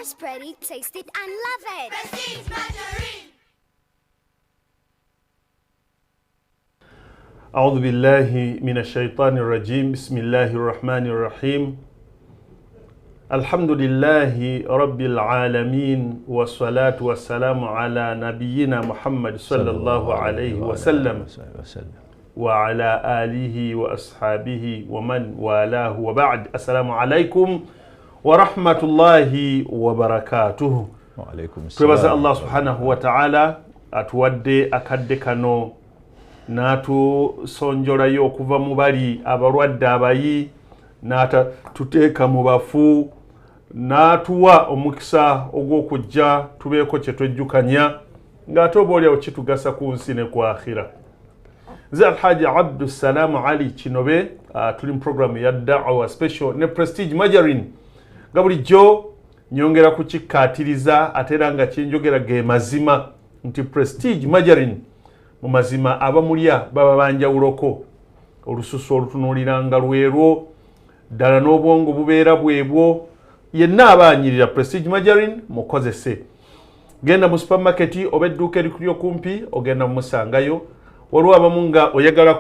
Spread it, taste it, and love it. Prestige Margarine. أعوذ بالله من الشيطان الرجيم. بسم الله الرحمن الرحيم. الحمد لله رب العالمين، والصلاة والسلام على نبينا محمد صلى الله عليه وسلم وعلى آله وأصحابه ومن والاه، وبعد. السلام عليكم ورحمة الله وبركاته. وعليكم Twebaza السلام. Allah subhanahu wa ta'ala atuwadde akadde kano n'atusonjolayo okuva mu bali abalwadde abayi, n'atatuteeka mu bafu, n'atuwa omukisa ogw'okujja tubeeko kye twejjukanya ng'ate oba oliawo kitugasa ku nsi ne ku akhira. Nze Alhaji Abdussalaamu Ali Kinobe, tuli mu programu ya Dawa Special ne Prestige Margarine. Nga bulijjo nyongera kukikkaatiriza, ate era nga kyenjogera ge mazima nti Prestige Margarine mu mazima abamulya baba banjawuloko. Olususu olutunuuliranga lwerwo ddala n'obwongo bubeera bwebwo. Yenna aba anyirira, Prestige Margarine mukozese. Genda mu supermarket oba edduuka erikuli okumpi, ogenda mumusangayo. Waliwo abamu nga oyagala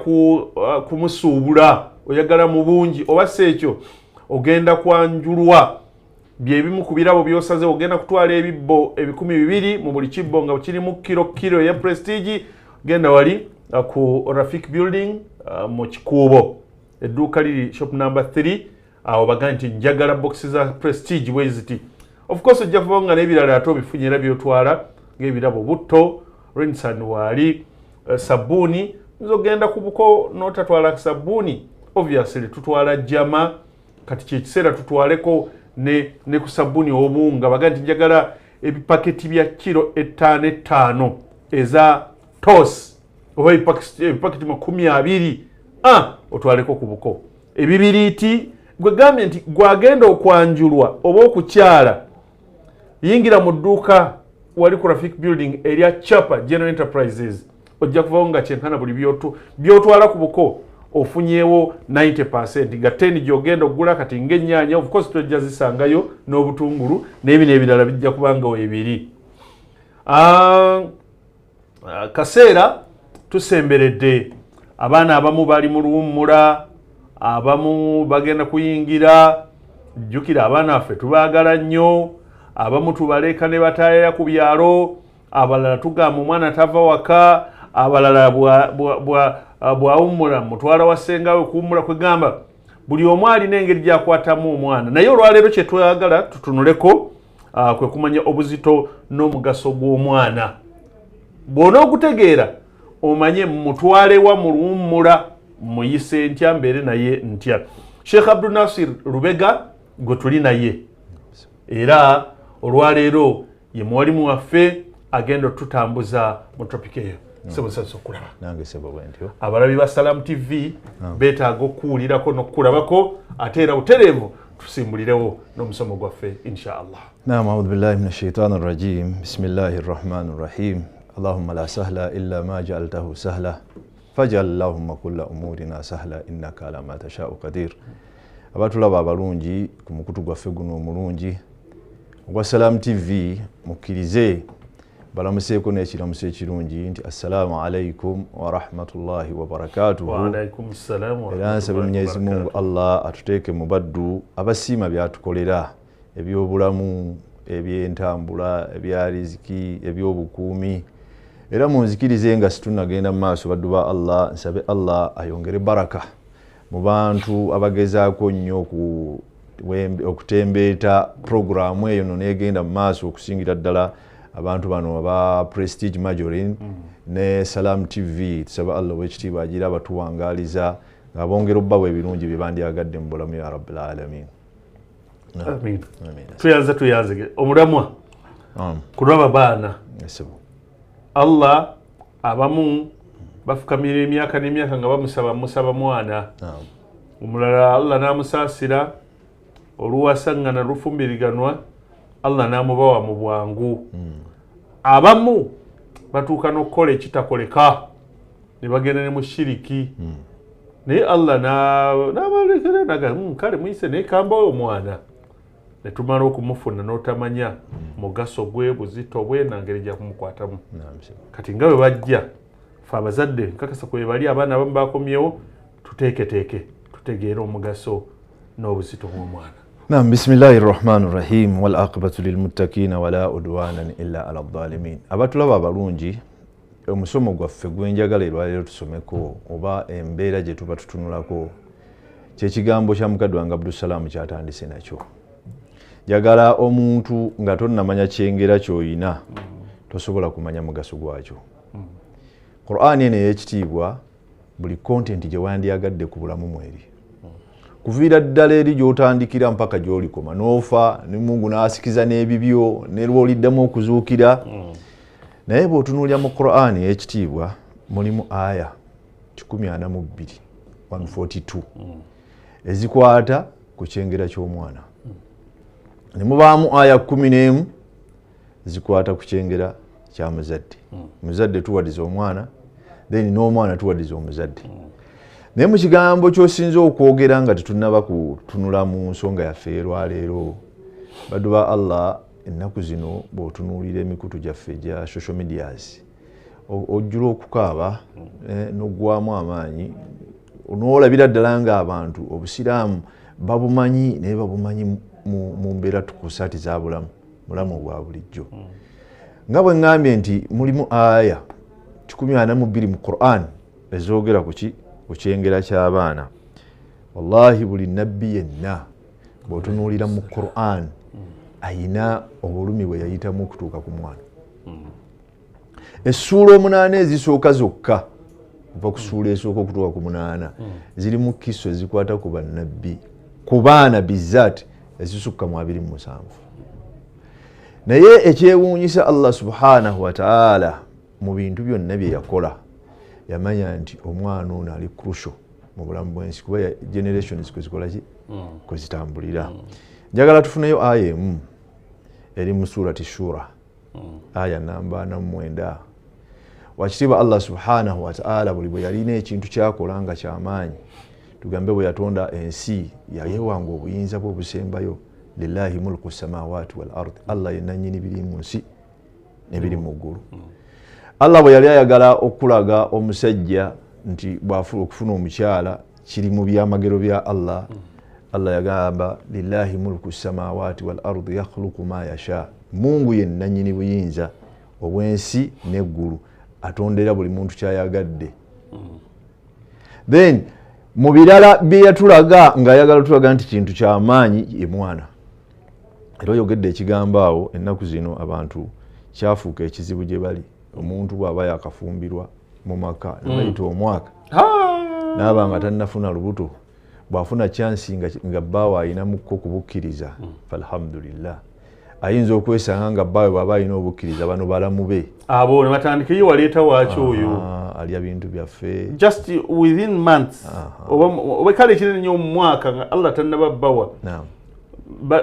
kumusuubula, oyagala mu bungi, oba si ekyo ogenda kwanjulwa, byebimu ku birabo by'osaze. Ogenda kutwala ebibbo 2000, mu buli kibbo nga kirimu kiro kiro eya Prestige. Genda wali ku Rafik Building, mu Kikuubo, edduuka liri shop number 3. Awo bagambe nti njagala box za Prestige bwe ziti. Of course ojja kuvawo nga n'ebirala ate obifunye era byotwala ng'ebirabo, butto rinsan waali, sabbuuni. Nza ogenda ku buko n'otatwala sabbuuni? Obviously tutwala jama. Kati kyekiseera tutwaleko ne ku sabbuuni obuwunga. Bagambe nti njagala ebipaketi bya kiro 5 5 eza Toss, oba ebipaketi 20, otwaleko ku buko. Ebibiriiti, gwe gambye nti gwagenda okwanjulwa oba okukyala, yingira mu dduuka wali ku Rafik Building erya Chapa General Enterprises, ojja kuvawo nga kyenkana buli byotwala ku buko ofunyeewo 90%, nga 10 gyogenda okugula. Kati ng'ennyaanya, of course tojja zisangayo, n'obutungulu n'ebino ebirala bijja kuba nga weebiri. Kaseera tusemberedde, abaana abamu bali mu luwummula, abamu bagenda kuyingira. Jjukira abaana baffe tubaagala nnyo. Abamu tubaleka ne bataayaya ku byalo, abalala tugamba omwana tava waka, abalala bwawummula mutwala wa ssengawe kuwummula. Kwegamba buli omu alina engeri gy'akwatamu omwana. Naye olwaleero kye twagala tutunuleko, kwe kumanya obuzito n'omugaso gw'omwana. Bw'onoogutegeera, omanye mutwalewa mu luwummula, muyise ntya, mbeere naye ntya. Sheikh Abdunasir Lubega gwe tuli naye era olwaleero ye muwalimu waffe agenda otutambuza mu topic eyo. Sebo, nsanyuse okulaba. Nange sebo bwentyo. Abalabi ba Salam TV beetaaga okuwulirako n'okukulabako, ate era butereevu tusimbulirewo n'omusomo gwaffe insha Allah. نعم، أعوذ بالله من الشيطان الرجيم، بسم الله الرحمن الرحيم، اللهم لا سهل إلا ما جعلته سهلا فاجعل اللهم كل أمورنا سهلا إنك على ما تشاء قدير. Abatulaba abalungi ku mukutu gwaffe guno omulungi ogwa Salam TV, mukkirize balamuseeko n'ekiramuso ekirungi nti assalaamu alaikum warahmatullahi wabarakatuhu. Waalaikum ssalamu Era nsaba warahmatullahi Mwenyezi Mungu wabarakatuh. Allah atuteeke mu baddu abasiima byatukolera, ebyobulamu, ebyentambula, ebya riziki, ebyobukuumi. Era munzikirize nga situnagenda mu maaso, baddu ba Allah, nsabe Allah ayongere baraka mu bantu abagezaako nnyo okutembeeta puroguramu eyo no negenda mu maaso, okusingira ddala abantu bano aba Prestige Margarine ne Salam TV. Tusaba Allah owekitiibwa agira abatuwangaaliza ng'abongera obbawa ebirungi bye bandyagadde mu bulamu, ya rabbil alamin. Amin. Amin. Tuyanze, tuyanze omulamwa kulaba baana. Esebo. Allah, abamu bafukamira emyaka n'emyaka nga bamusaba, musaba mwana. Omulala Allah n'amusaasira, oluwasaŋŋana lufumbiriganwa, Allah n'amubawa mu bwangu. Abamu batuuka n'okukola ekitakoleka ne bagenda ne mu shiriki, naye Allah n'abalekera naga, kale muyise naye kambawe omwana." Ne tumala okumufuna n'otamanya mugaso gwe, buzito bwe, nangeri gya kumukwatamu. Kati nga bwe bajja fe abazadde nkakasa kwe bali abaana abamu bakomyewo, tuteeketeeke tutegeere omugaso n'obuzito bw'omwana. Naam, bismillahi rahmani rahim wal aqibatu lilmuttaqina wala udwanan illa ala dhalimin. Abatulaba abalungi, omusomo gwaffe gwenjagala erwaleero tusomeko oba embeera gye tuba tutunulako kyekigambo kya mukadde wange Abdussalaamu kyatandise nakyo. Njagala omuntu nga tonnamanya kyengera ky'oyina tosobola kumanya mugaso gwakyo. Qur'ani eno ey'ekitiibwa buli content gye wandyagadde ku bulamu mweri, kuviira ddala eri gy'otandikira mpaka gy'olikoma n'ofa ne Mungu n'asikiza n'ebibyo ne lw'oliddamu okuzuukira. Naye bw'otunuulira mu Qur'ani ey'ekitiibwa mulimu aya 142 142 ezikwata ku kyengera ky'omwana, ne mubaamu aya 11 zikwata ku kyengera kya muzadde. Muzadde tuwadiza omwana, then n'omwana tuwadiza omuzadde. Naye mu kigambo ky'osinza okwogera nga tetunnaba kutunula mu nsonga yaffe erwaleero, baddu ba Allah, ennaku zino bw'otunuulira emikutu gyaffe egya social medias ojjula okukaaba n'oggwamu amaanyi, n'olabira ddala ng'abantu obusiraamu babumanyi naye babumanyi mu mbeera tukusaati za bulamu mulamu obwa bulijjo. Nga bwe ŋŋambye nti mulimu aya 142 mu Qur'an ezoogera ku kyengera ky'abaana. Wallahi buli nabbi yenna bw'otunuulira mu Qur'an ayina obulumi bwe yayitamu okutuuka ku mwana. Essuula 8 ezisooka zokka, kuva ku ssuula esooka okutuuka ku 8, ziri mu kiso ezikwata ku bannabbi, ku baana bizaati ezisukka mu 27. Naye ekyewuunyisa Allah subhanahu wa ta'ala mu bintu byonna bye yakola, yamanya nti omwana ono ali crucial mu bulamu bw'ensi, kuba generations kwe zikola ki? Kwe zitambulira. Njagala tufuneyo aya emu eri mu surati Shura, aya namba 49. Wakitiibwa Allah subhanahu wa ta'ala buli bwe yalina ekintu kyakola nga kyamaanyi, tugambe bwe yatonda ensi yayewanga obuyinza bwe obusembayo, lillahi mulku samawati wal ard, Allah ye nannyini biri mu nsi n'ebiri mu ggulu. Allah bwe yali ayagala okulaga omusajja nti bw'afuna okufuna omukyala kiri mu byamagero bya Allah, Allah yagamba lillahi mulku samawati wal ard yakhluqu ma yasha. Mungu ye nannyini buyinza obw'ensi n'eggulu, atondera buli muntu ky'ayagadde. Then mu birala bye yatulaga ng'ayagala tulaga nti kintu kyamaanyi ye mwana. Era oyogedde ekigambo awo, ennaku zino abantu kyafuuka ekizibu gye bali. Omuntu bw'aba yakafumbirwa mu maka ne bayita omwaka n'aba nga tannafuna lubuto, bw'afuna chansi nga bbaawe ayinamukko okubukkiriza, alhamdulillah, ayinza okwesanga nga bbaawe bw'aba alina obukkiriza bano balamu be abo ne batandika ye waleeta waaki oyo alya bintu byaffe just within months oba kale ekinene nnyo mu mwaka nga Allah tannaba bbawa,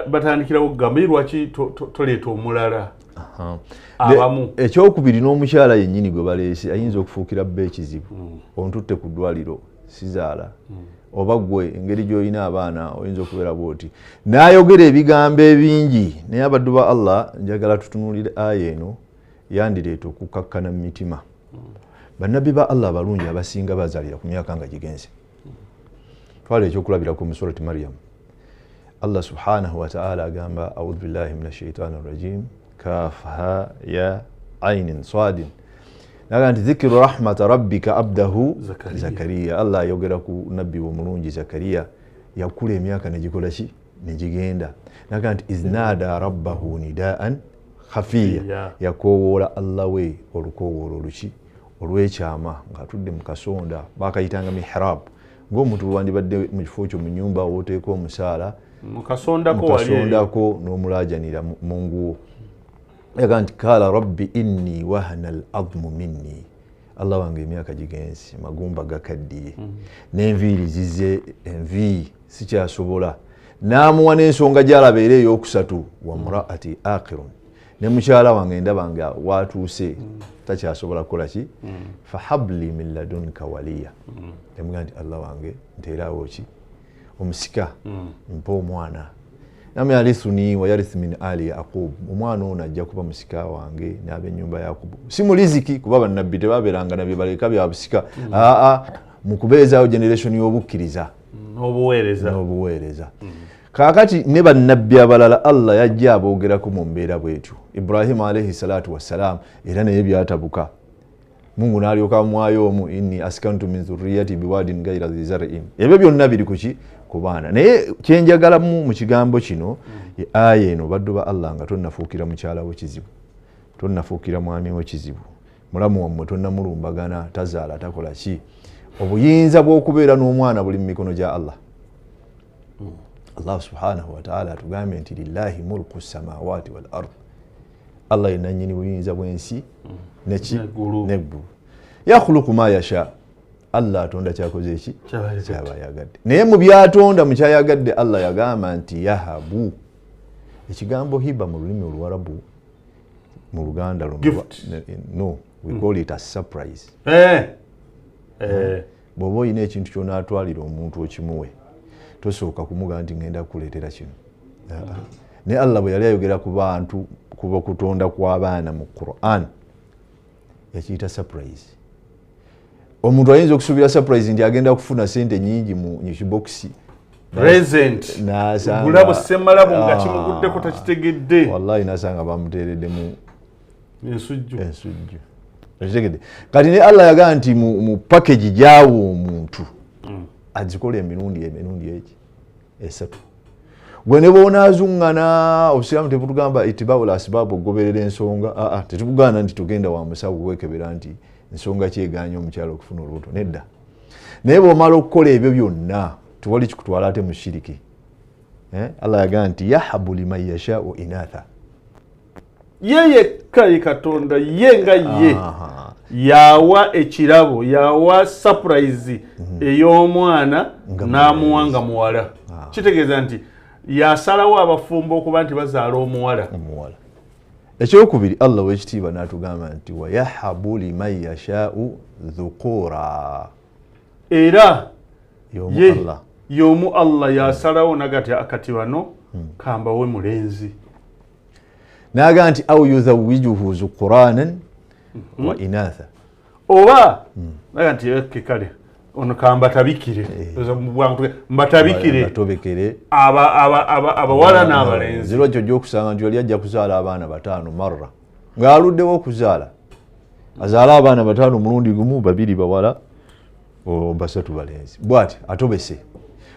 batandikirawo okugamba ye lwaki toleeta omulala. Abamu. Ekyokubiri n'omukyala yennyini gwe baleese ayinza okufuukira bba ekizibu. Ontutte ku ddwaliro sizaala, oba gwe engeri gy'olina abaana oyinza okubeera bw'oti. N'ayogera ebigambo ebingi, naye abaddu ba Allah njagala tutunuulire aya eno yandireeta okukakkana mu mitima. Bannabbi ba Allah abalungi abasinga bazaalira ku myaka nga gigenze. Twala ekyokulabirako mu surati Maryam. Allah subhanahu wa ta'ala agamba a'udhu billahi minash shaitani rajim kaf ha ya ainin sadin, naga nti dhikru rahmata rabbika abdahu Zakariya. Allah ayogera ku nabbi omulungi Zakariya, yakula emyaka negikola ki negigenda. Naga nti iznada rabbahu nidaan khafiya, yakowoola Allah we olukowoola oluki olw'ekyama ng'atudde mu kasonda bakayitanga mihrab, ng'omuntu bwe wandibadde mu kifo kyo mu nnyumba w'oteeka omusaala mukasondako n'omulaajanira mu nguwo. Yaga nti kala rabbi inni wahana al admu minni, Allah wange emyaka gigenze, magumba gakaddiye, n'enviiri zizze envi, sikyasobola. N'amuwa n'ensonga gy'alaba era ey'okusatu, wa mraati aqirun, ne mukyala wange ndaba nga watuuse takyasobola kukola ki, fahabli min ladunka waliya. Nemugamba nti Allah wange nteeraawo ki omusika, mpa omwana. Nam yarithuni wa yarith min ali Yaqub, omwana ono ajja kuba musika wange n'ab'ennyumba ya Yakubu. Si mu riziki, kuba bannabbi tebabeeranga nabye baleka bya busika, aa mu kubeezaawo generation y'obukkiriza n'obuweereza. Kaakati ne bannabbi abalala Allah yajja aboogerako mu mbeera bwetyo. Ibrahimu alayhi salatu wassalam era naye byatabuka, Mungu n'alyoka amwayo omu, inni askantu min dhurriyati biwadin ghayra dhi zar'in. Ebyo byonna biri kuki? Ku baana. Naye kyenjagalamu mu kigambo kino, aya eno, baddu ba Allah, nga tonnafuukira mukyala wo kizibu, tonnafuukira mwami wo kizibu, mulamu wammwe tonnamulumbagana, tazaala takola ki, obuyinza bw'okubeera n'omwana buli mu mikono gya Allah. Allah subhanahu wa ta'ala atugambye nti lillahi mulku samawati wal ard, Allah ye nannyini buyinza bw'ensi neki neggulu. Yakhluqu ma yasha, Allah atonda kyakoze eki kyaba yagadde. Naye mu byatonda mu kyayagadde Allah yagamba nti yahabu. Ekigambo hiba mu lulimi Oluwarabu, mu Luganda no, we call it a surprise. Bw'oba olina ekintu ky'onaatwalira omuntu okimuwe, tosooka kumugamba nti ngenda kukuleetera kino. Naye Allah bwe yali ayogera ku bantu kuba kutonda kw'abaana mu Quran, yakiyita surprise. Omuntu ayinza okusuubira surprise nti agenda kufuna sente nyingi mu kibokisi present, gulabo semmalabo nga kimuguddeko takitegedde, wallahi nasanga bamuteereddemu ensujju. Okitegedde? Kati ne Allah yagamba nti mu package gy'awa omuntu azikola emirundi egi esatu. Gwe ne bw'onaazuŋŋana, obusiraamu tebutugamba itibaaul asbaabu, okugoberera ensonga. Tetukugaana nti tugenda wa musawo kwekebera nti ensonga kyegaanye omukyala okufuna olubuto, nedda. Naye bw'omala okukola ebyo byonna tewali kikutwala ate mu shiriki. Allah yagamba nti yahabu liman yashaau inatha, ye yekka ye Katonda, ye nga ye yawa ekirabo, yawa surprise ey'omwana n'amuwa nga muwala. Kitegeeza nti yasalawo abafumbo okuba nti bazaala omuwala. Ekyokubiri, Allah w'ekitiibwa n'atugamba nti wayahabu liman yashaau dhukura, era y'omu Allah yasalawo nagati akati bano kambawe mulenzi. N'agamba nti au yuzawijuhu zukuranan wa inatha, oba naga nti kale ono kambatabikire, mbatabikire abawala n'abalenzi. Zirwa kyo gy'okusanga nti yali ajja kuzaala abaana 5 marra, ng'aluddewo okuzaala, azaala abaana 5 omulundi gumu, 2 bawala, 3 balenzi. Bw'ati atobese,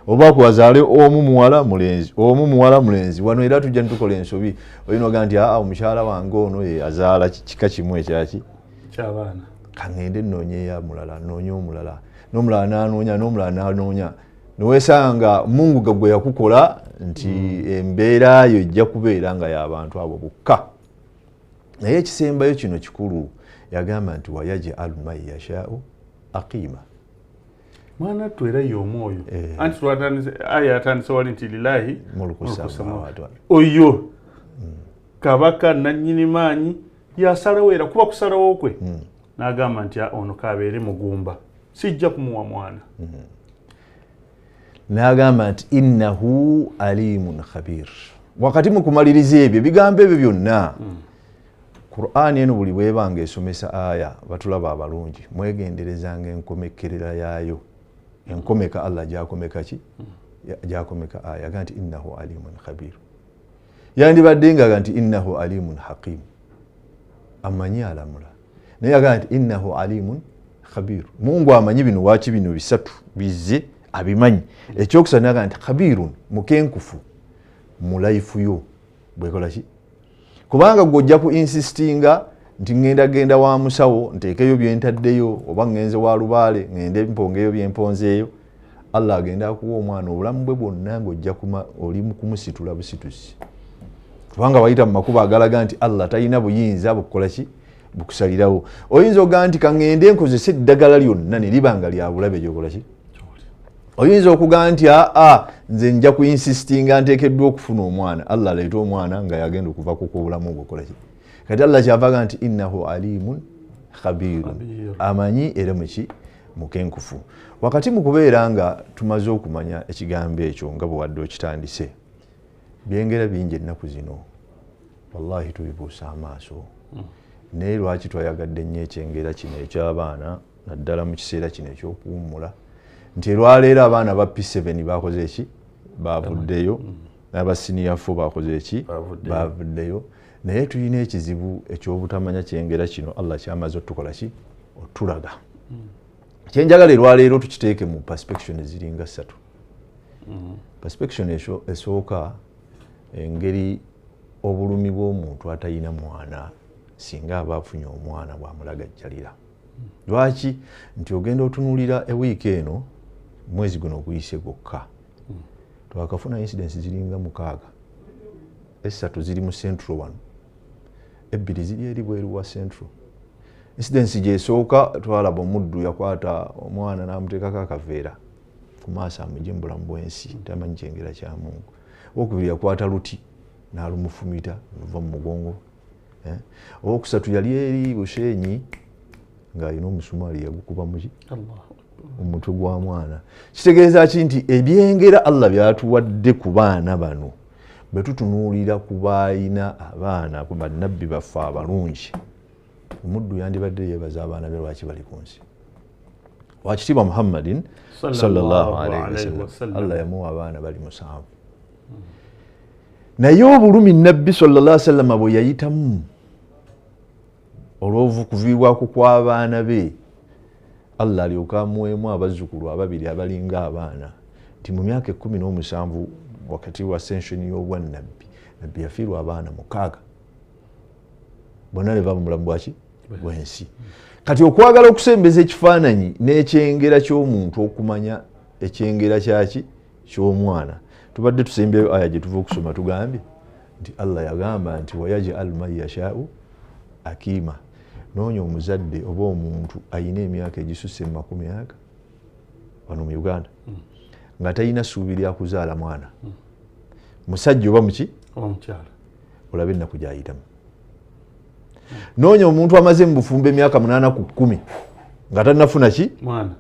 oba kuwazaale omu muwala mulenzi, omu muwala mulenzi. Wano era tujja nitukola ensobi, olina ogamba nti aa omukyala wange ono ye azaala kika kimu ekyaki ky'abaana, kaŋŋende nnoonyeyo mulala, nnoonye omulala, n'omulala n'anoonya, n'omulala n'anoonya, neweesanga Mungu gwe yakukola nti embeera yo ejja kubeera nga y'abantu abo bokka. Naye ekisembayo kino kikulu, yagamba nti wayajalu man yashaau aqima. Mwana ttu era y'omwoyo, anti aya yatandise wali nti lillahi mulku samawati oyo kabaka nannyini maanyi yasalawo, era kuba kusalawo kwe n'agamba nti ono kabeere mugumba, sijja kumuwa mwana. N'agamba nti innahu alimun khabir. Wakati mu kumaliriza ebyo ebigambo ebyo byonna, Qur'ani eno buli bwebanga esomesa aya, batulaba abalungi mwegenderezanga enkomekerera yaayo, enkomeka Allah gyakomeka ki, gyakomeka aya. Agamba nti innahu alimun khabir, yandibadde nga nti innahu alimun hakim, amanyi alamula, naye agamba nti innahu alimun khabir. Mungu amanyi bino, waaki bino bisatu bizze abimanyi. Ekyokusatu n'agamba nti khabirun, mukenkufu mu laifu yo bwekola ki, kubanga gwe ojja ku insistinga nti ŋŋenda genda wa musawo nteekeyo byentaddeyo, oba ŋŋenze wa lubaale ŋŋende mpongeyo byemponzeeyo. Allah agenda akuwa omwana obulamu bwe bwonna ng'ojja oli mu kumusitula busitusi, kubanga wayita mu makubo agalaga nti Allah talina buyinza bukukola ki, bukusalirawo. Oyinza okugamba nti kaŋŋende nkozese eddagala lyonna ne liba nga lya bulabe gyokola ki. Oyinza okugamba nti aa nze nja ku insistinga nteekeddwa okufuna omwana, Allah aleete omwana nga yagenda okuva ku obulamu bwe ki. Kati Allah kyava agamba nti innahu alimun khabirun, amanyi era muki mukenkufu. Wakati mu kubeera nga tumaze okumanya ekigambo ekyo nga bwe wadde okitandise, Byengera bingi ennaku zino wallahi tubibuusa amaaso. Naye lwaki twayagadde nnyo ekyengera kino eky'abaana naddala mu kiseera kino ekyokuwummula nti olwaleero abaana ba P7 bakoze eki bavuddeyo, n'aba senior 4 bakoze eki bavuddeyo. Naye tulina ekizibu ekyobutamanya kyengera kino Allah kyamaze otukola ki otulaga. Kyenjagala olwaleero tukiteeke mu perspection ziringa ssatu. Perspection esooka engeri obulumi bw'omuntu atalina mwana singa aba afunye omwana bw'amulagajjalira. Lwaki nti ogenda otunuulira ewiiki eno mwezi guno oguyise gwokka twakafuna incidents ziringa 6, 3 ziri mu central wano, 2 ziri eri bweru wa central. Incidents gyesooka twalaba omuddu yakwata omwana n'amuteekako akaveera ku maaso amugye mu bulamu bw'ensi tamanyi kyengera kya Mungu. Owokubiri yakwata luti n'alumufumita luva mu mugongo. Owokusatu yali eri Bushenyi ng'alina omusumaali yagukuba muki omutwe gwa mwana. Kitegeeza ki nti ebyengera Allah byatuwadde ku baana bano bwe tutunuulira ku baalina abaana ku bannabbi baffe abalungi, omuddu yandibadde yeebaza abaana be lwaki bali ku nsi. Wakitiibwa Muhammadin sallallahu alaihi wasallam Allah yamuwa abaana bali 7. Naye obulumi nabbi sallallahu alaihi wasallam bwe yayitamu olw'okuviibwako kw'abaana be, Allah alyoka amuweemu abazzukulu ababiri abalinga abaana nti mu myaka 17 wakati wa ascension y'obwannabbi, nabbi yafiirwa abaana 6 bonna ne bava mu bulamu bwaki bw'ensi. Kati okwagala okusembeza ekifaananyi n'ekyengera ky'omuntu okumanya ekyengera kyaki ky'omwana, tubadde tusembyeyo aya gye tuva okusoma tugambye nti Allah yagamba nti wayaj'al man yashaa'u akiima. Noonya omuzadde oba omuntu ayina emyaka egisusse mu 20 wano mu Uganda nga talina ssuubi lya kuzaala mwana musajja oba muki omukyala, olabe ennaku gy'ayitamu. Noonya omuntu amaze mu bufumbo emyaka 8 ku 10 nga tannafuna ki mwana,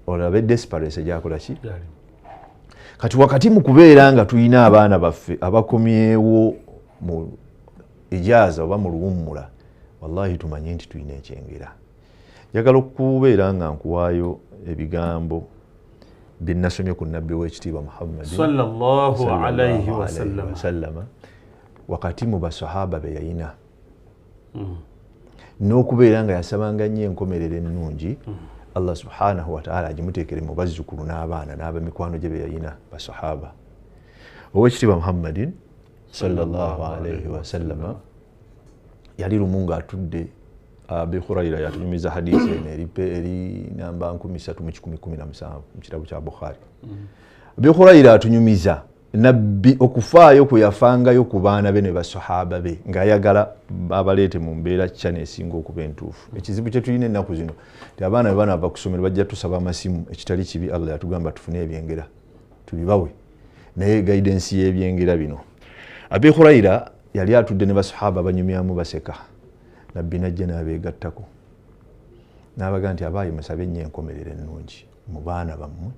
olabe desperate gy'akola ki. Kati wakati mu kubeera nga tulina abaana baffe abakomyewo mu ijaaza oba mu luwummula, wallahi tumanye nti tulina ekyengera. Njagala okubeera nga nkuwaayo ebigambo bye nasomye ku nabbi w'ekitiibwa Muhammad sallallahu alaihi wasallam wakati mu basahaba be yayina n'okubeera nga yasabanga nnyo enkomerero ennungi Allah subhanahu wa ta'ala agimuteekere mu bazzukulu n'abaana n'abamikwano gye be yayina basahaba. Owekitiibwa Muhammadin sallallahu alaihi wasallam yali lumu ng'atudde, Abi Huraira yatunyumiza hadithi eno eri namba 3117 mu kitabo kya Bukhari. Abi Huraira atunyumiza nabbi okufaayo kwe yafangayo ku baana be ne basahaba be ng'ayagala abaleete mu mbeera kyana esinga okuba entuufu. Ekizibu kye tulina ennaku zino nti abaana bwe banaava ku ssomero bajja tusaba amasimu, ekitali kibi. Allah yatugamba tufune ebyengera tubibawe, naye guidance y'ebyengera bino. Abi Huraira yali atudde ne basahaba banyumyamu baseka, nabbi najja n'abeegattako n'abaga nti abaayi musabe nnyo enkomerero ennungi mu baana bammwe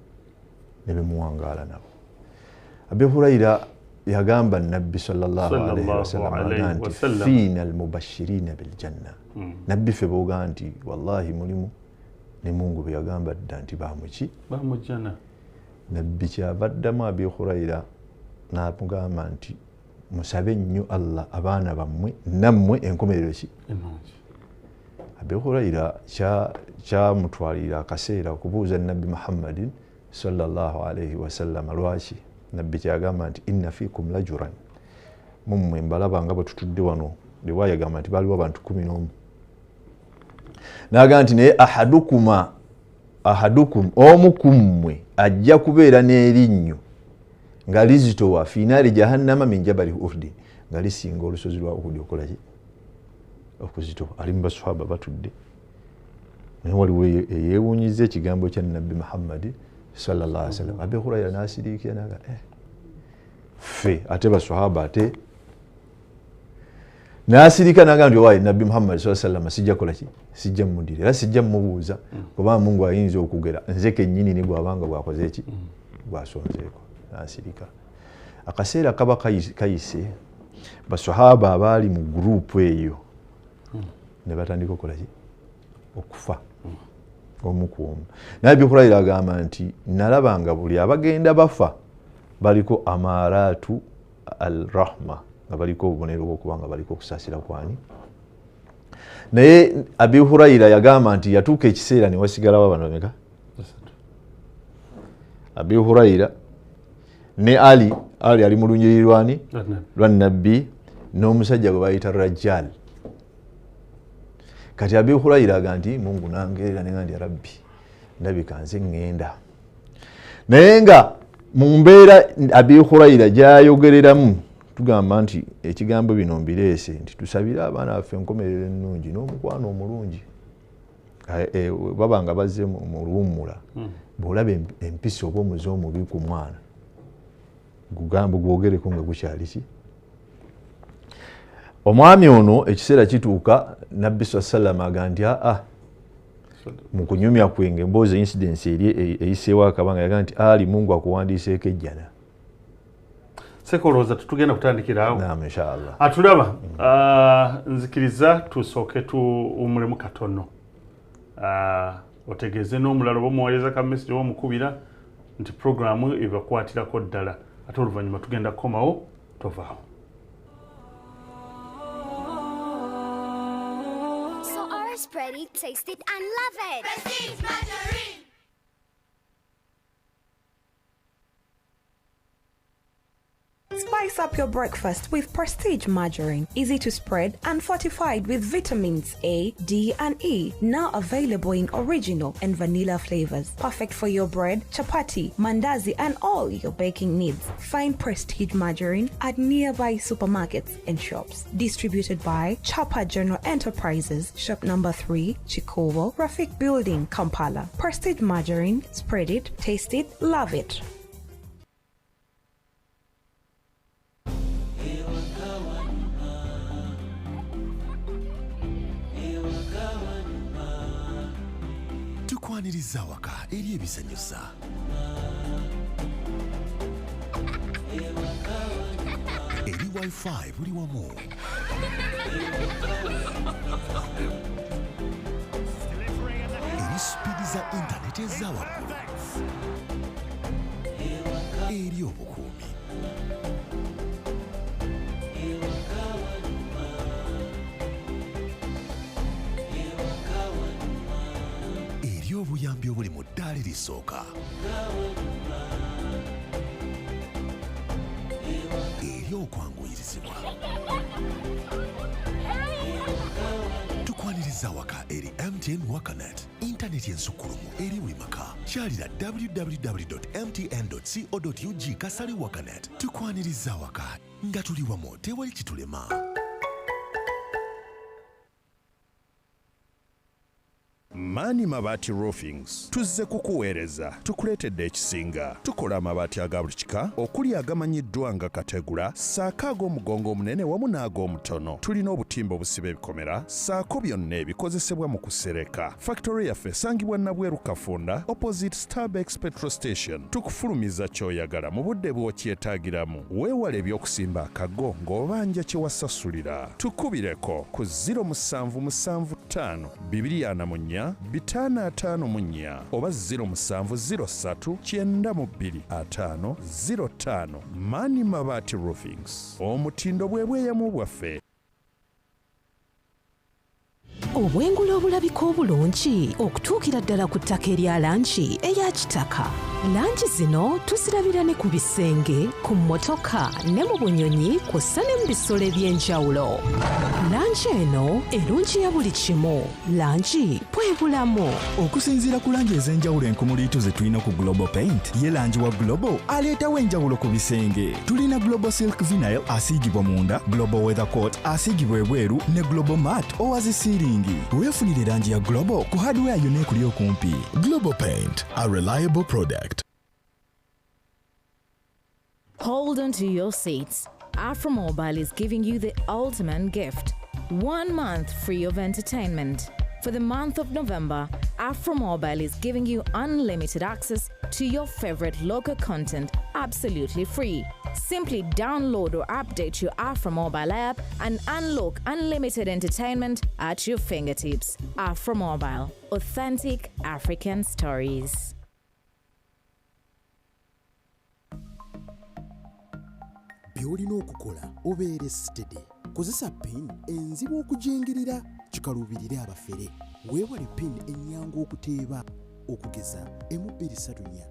ne be muwangaala nabo. Abi Huraira yagamba nabbi sallallahu alaihi wasallam nti fiina almubashirina biljanna. Nabbi ffe booga nti wallahi mulimu ne Mungu bwe yagamba dda nti bamuki bamujjana. Nabbi kyava addamu Abi Huraira n'amugamba nti musabe nnyo Allah abaana bammwe nammwe enkomerero ki ennungi. Abi Huraira kyamutwalira akaseera okubuuza nabbi Muhammadin sallallahu alaihi wasallam lwaki nabbi kyagamba nti inna fikum lajuran, mummwe mbalaba nga bwe tutudde wano. Riwaya egamba nti baaliwo abantu 11, n'agamba nti naye ahadukum omu ku mmwe ajja kubeera n'erinnyo nga lizitowa fi naari jahannama min jabali Uhudi, nga lisinga olusozi lwa Uhudi okola ki okuzitowa. Ali mu basahaba batudde, naye waliwo eyeewuunyiza ekigambo kya nabbi Muhammadi sallallahu alaihi wasallam. Abi Huraira n'asiriikira n'aga ffe ate basahaba ate n'asirika n'agamba nti owaaye nabbi Muhammad sallallahu alaihi wasallam sijja kukola ki, sijja mmuddira era sijja mmubuuza kubanga Mungu ayinza okugera nze kennyini ne gwabanga bwakoze ki gwasonzeeko. N'asirika. Akaseera kaba kayise, basahaba abaali mu gurupu eyo ne batandika okukola ki? Okufa omu ku omu. Naye Abi Huraira agamba nti nalabanga buli abagenda bafa baliko amaaraatu al rahma, nga baliko obubonero bw'okuba nga baliko okusaasira kwani. Naye Abi Huraira yagamba nti yatuuka ekiseera ne wasigalawo abantu bameka? Abi Huraira ne Ali, Ali ali mu lunyiriri lwani? Lwa Nabbi, n'omusajja gwe bayita Rajjal. Kati Abi Huraira aga nti Mungu nangerera ne ngandi ya Rabbi, ndabika nze ŋŋenda. Naye nga mu mbeera Abi Huraira gy'ayogereramu, tugamba nti ekigambo bino mbireese nti tusabire abaana baffe enkomerero ennungi n'omukwano omulungi. Baba nga bazze mu luwummula, bw'olaba empisa oba omuze omubi ku mwana, gugambo gwogereko nga gukyali ki. Omwami ono ekiseera kituuka Nabbi sallallahu alaihi wasallam aga nti aa, mu kunyumya kwe ng'emboozi incidence eri eyiseewo akabanga, yaga nti Ali, Mungu akuwandiiseeko ejjana. Sekolooza tetugenda kutandikira awo. Naam, inshallah. Atulaba, nzikiriza tusooke tuwummulemu katono. Otegeeze n'omulala oba omuweereza ka message oba omukubira nti programu ebakwatirako ddala, ate oluvannyuma tugenda kukomawo, tovaawo. So ours spread it, taste it and love it. Prestige margarine. Spice up your breakfast with Prestige Margarine, easy to spread and fortified with vitamins A, D, and E. Now available in original and vanilla flavors. Perfect for your bread, chapati, mandazi, and all your baking needs. Find Prestige Margarine at nearby supermarkets and shops. Distributed by Chapa General Enterprises, shop number 3, Chikowo, Rafik Building, Kampala. Prestige Margarine, spread it, taste it, love it. Tukwaniriza awaka eri ebisanyusa. Eri Wi-Fi buli wamu. Eri sipiidi za intaneti eza waggulu. Eri obukuumi. Eri obuyambi obuli mu ddaala erisooka. Eri okwanguyirizibwa. Tukwaniriza awaka eri MTN Wakanet, intaneti ensukkulumu eri buli maka. Kyalira www.mtn.co.ug kasali Wakanet. Tukwaniriza awaka nga tuli wamu, tewali kitulema. Maani Mabaati Roofings tuzze kukuweereza, tukuleetedde ekisinga. Tukola amabaati aga buli kika okuli agamanyiddwa nga kategula, ssaako ag'omugongo omunene wamu n'ag'omutono. Tulina obutimba obusiba ebikomera, ssaako byonna ebikozesebwa mu kusereka. Factory yaffe esangibwa Nabweru Kafunda, opposite Starbex petrol station. Tukufulumiza ky'oyagala mu budde bw'okyetaagiramu. Weewale ebyokusimba akago ng'obanja kye wasasulira. Tukubireko ku 0775 244 554 oba 0703 92 5 05. Maani Mabaati Roofings, omutindo bwe bweyamu bwaffe. Obwengula obulabika obulungi okutuukira ddala ku ttaka erya langi eya kitaka. Langi zino tuzirabira ne ku bisenge, ku mmotoka ne mu bunyonyi, kw'ossa ne mu bisolo eby'enjawulo. Langi eno erungi ya buli kimu. Langi bwe bulamu. Okusinziira ku langi ez'enjawulo enkumuliitu ze tulina ku Global Paint, ye langi wa Global aleetawo enjawulo ku bisenge. Tulina Global Silk Vinyl asiigibwa munda, Global Weather Coat asiigibwa ebweru ne Global Matte owa zisiiringi. Weefunire langi ya Global ku hardware yonna ekuli okumpi. Global Paint, a reliable product. Hold on to your seats. Afromobile is giving you the ultimate gift: 1 month free of entertainment. For the month of November, Afromobile is giving you unlimited access to your favorite local content absolutely free. Simply download or update your Afromobile app and unlock unlimited entertainment at your fingertips. Afromobile, authentic African stories. By'olina okukola obeere steady. Kozesa PIN enzibu okujingirira kikaluubirire abafere. Weewale PIN ennyangu okuteeba okugeza 1234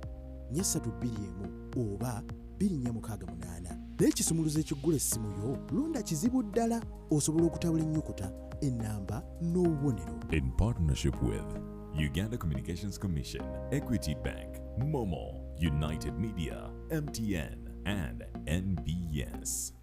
431 oba 2468. N'ekisumuluzo ekiggula essimu yo londa kizibu ddala osobola okutabula ennyukuta, ennamba n'obubonero. In partnership with Uganda Communications Commission, Equity Bank, Momo, United Media, MTN, and NBS.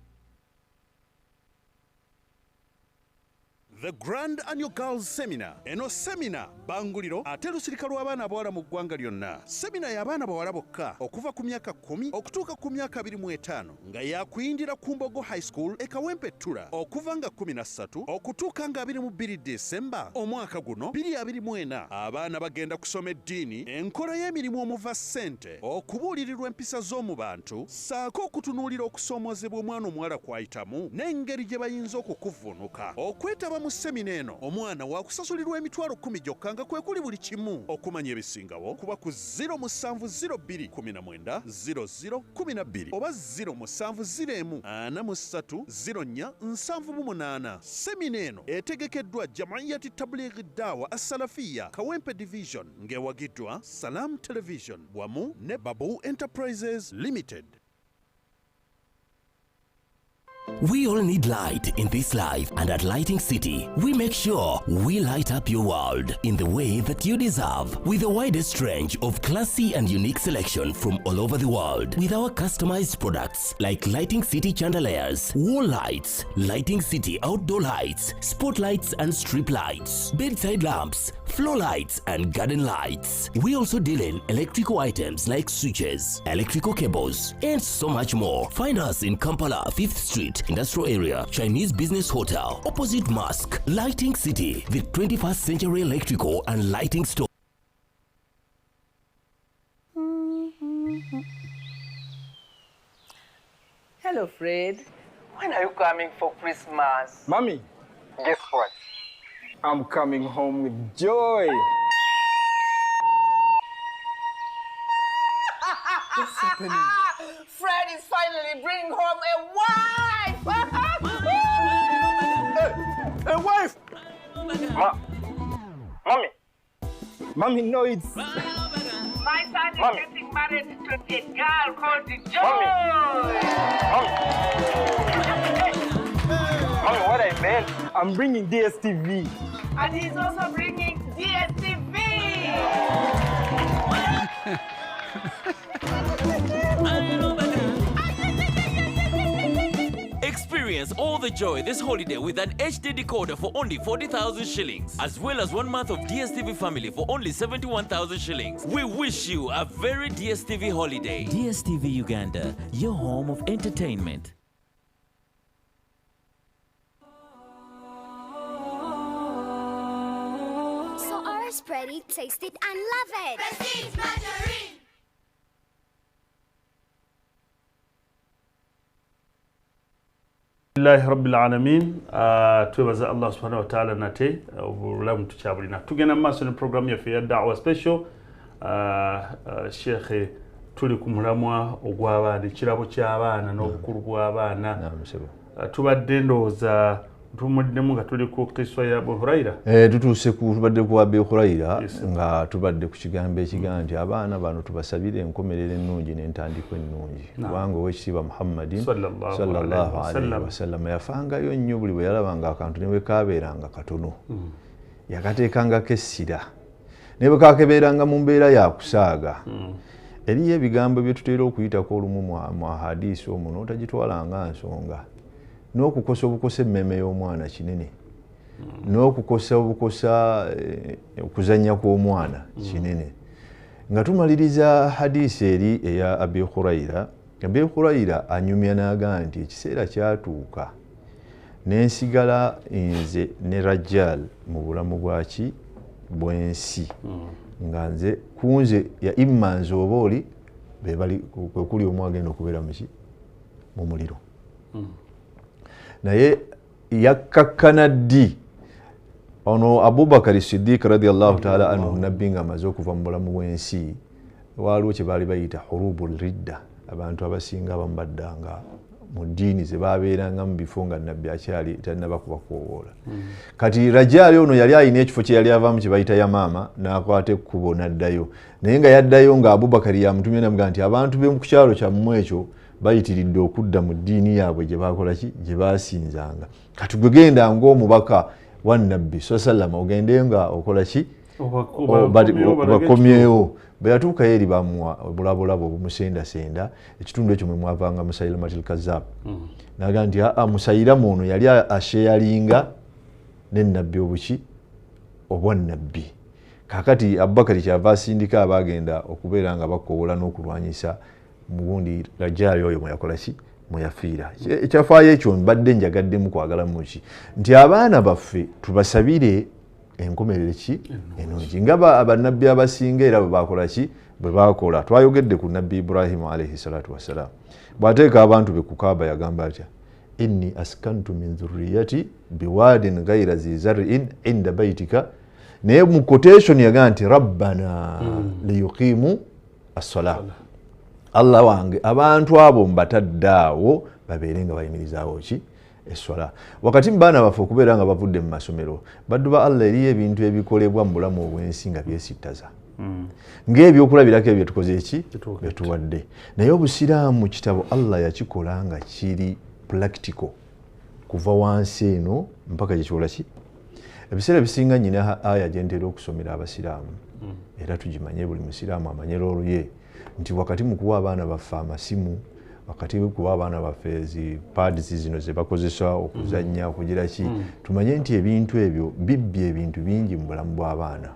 The Grand Annual Girls Seminar. Eno seminar banguliro ate lusirika lw'abaana abawala mu ggwanga lyonna. Seminar y'abaana bawala bokka okuva ku myaka 10 okutuuka ku myaka 25 nga yakuyindira ku Mbogo High School e Kawempe Ttula okuva nga 13 okutuuka nga 22 December omwaka guno 2024. Abaana bagenda kusoma eddiini, enkola y'emirimu omuva ssente, okubuulirirwa empisa z'omu bantu, ssaako okutunuulira okusoomoozebwa omwana omuwala kw'ayitamu n'engeri gye bayinza okukuvvuunuka. Okwetaba mu semina eno omwana wakusasulirwa emitwalo 10 gyokka nga kwe kuli buli kimu. Okumanya ebisingawo kuba ku 0702 19 00 12 oba 0701 43 04 78. Semina eno etegekeddwa Jamiyati Tablighi Dawa Asalafiya Kawempe Division ng'ewagiddwa Salam Television wamu ne Babu Enterprises Limited. We all need light in this life, and at Lighting City, we make sure we light up your world in the way that you deserve, with the widest range of classy and unique selection from all over the world, with our customized products like Lighting City chandeliers, wall lights, Lighting City outdoor lights, spotlights and strip lights, bedside lamps, floor lights and garden lights. We also deal in electrical items like switches, electrical cables, and so much more. Find us in Kampala, 5th Street, Industrial Area, Chinese Business Hotel, opposite Mosque. Lighting City, the 21st century electrical and lighting store. Hello, Fred. When are you coming for Christmas? Mommy, guess what? I'm coming home with joy. What's happening? Fred is finally bringing home a wife! Hey, a wife! Mommy! Mommy, no, it's... My son is Mommy. Getting married to a girl called Joy! Mommy! Mommy, what I meant, I'm bringing DSTV. And he's also bringing DSTV! Experience all the joy this holiday with an HD decoder for only 40,000 shillings, as well as 1 month of DSTV family for only 71,000 shillings. We wish you a very DSTV holiday. DSTV Uganda, your home of entertainment. So our spready, taste it and love it. Prestige margarine. Alhamdulillahi rabbil alamin. Twebaza Allah subhanahu wa ta'ala nate obulamu tukyabulina. Tugenda mu maaso ne programu yaffe ya Da'wa Special. Sheikh, tuli ku mulamwa ogw'abaana, ekirabo ky'abaana n'obukulu bw'abaana. Tubadde ndowooza tumuddemu nga tuli ku kiswa ya Abu Huraira. Tutuuse ku tubadde ku Abu Huraira nga tubadde ku kigambo ekigamba nti abaana bano tubasabire enkomerero ennungi n'entandikwa ennungi, kubanga oweekitiibwa Muhammadin sallallahu alaihi wasallam yafangayo nnyo buli bwe yalabanga akantu ne bwe kaabeeranga katono yakateekangako essira ne bwe kakebeeranga mu mbeera ya kusaaga. Eriyo ebigambo bye tutera okuyitako olumu mu ahadiisi omwo n'otagitwalanga nsonga. N'okukosa obukosa emmeme y'omwana kinene, n'okukosa obukosa okuzannya kw'omwana kinene. Nga tumaliriza hadiisi eri eya Abi Huraira, Abi Huraira anyumya n'agamba nti ekiseera kyatuuka n'ensigala nze ne Rajjal mu bulamu bwaki bw'ensi, nga nze kunze ya imma nze oba oli kwe kuli omu agenda okubeera muki Mu muliro. Naye yakkakkana ddi? Ono Abubakari Sidiik radiallahu taala anhu, nabbi nga amaze okuva mu bulamu bw'ensi, waaliwo kye baali bayita hurubu ridda. Abantu abasinga abamu baddanga mu ddiini ze babeeranga mu bifo nga nabbi akyali tannaba kubakoowoola. Kati Rajaali ono yali alina ekifo kye yali avaamu kye bayita Yamaama, n'akwata ekkubo n'addayo. Naye nga yaddayo nga Abubakari yamutumye, namugaa nti abantu b'omu kyalo kyammwe ekyo bayitiridde okudda mu ddiini yaabwe gye bakola ki, gye basinzanga. Kati gwe genda ng'omubaka wa nabbi sa sallama, ogende nga okola ki, bakomyewo. Bwe yatuukayo eri bamuwa obulabulabo obumusendasenda ekitundu ekyo mwe mwavanga Musailamatil Kazab. Naga nti aa, Musairamu ono yali asheyalinga nenabbi obuki obwannabbi. Kakati Abubakari kyava asindika abagenda okubeera nga bakoowola n'okulwanyisa mugundi Rajaali oyo mweyakola ki, mweyafiira. Ekyafaayo ekyo mbadde njagaddemu kwagala muki nti abaana baffe tubasabire enkomerero ki ennungi, nga bannabbi abasinga era bwe bakola ki, bwe bakola. Twayogedde ku nabbi Ibrahimu alaihi salatu wassalam, bw'ateeka abantu be ku Kaaba yagamba atya? Inni askantu min dhurriyati biwadin ghaira zi zar'in inda baitika. Naye mu quotation yagamba nti rabbana liyuqimu as-salah, Allah wange abantu abo mbatadde awo babeere nga bayimirizaawo ki, esswala. Wakati mu baana baffe okubeera nga bavudde mu masomero, baddu ba Allah, eriyo ebintu ebikolebwa mu bulamu obw'ensi nga byesittaza, ng'ebyokulabirako ebyo tukoze eki byetuwadde. Naye obusiraamu kitabo Allah yakikola nga kiri practical kuva wansi eno mpaka gyekikola ki. Ebiseera ebisinga nyina aya gye ntera okusomera abasiraamu, era tugimanye, buli musiraamu amanye role ye, nti wakati mu kuwa abaana baffe amasimu, wakati kuwa abaana baffe zi pads zino ze bakozesa okuzannya, okugira ki, tumanye nti ebintu ebyo bibbye ebintu bingi mu bulamu bw'abaana.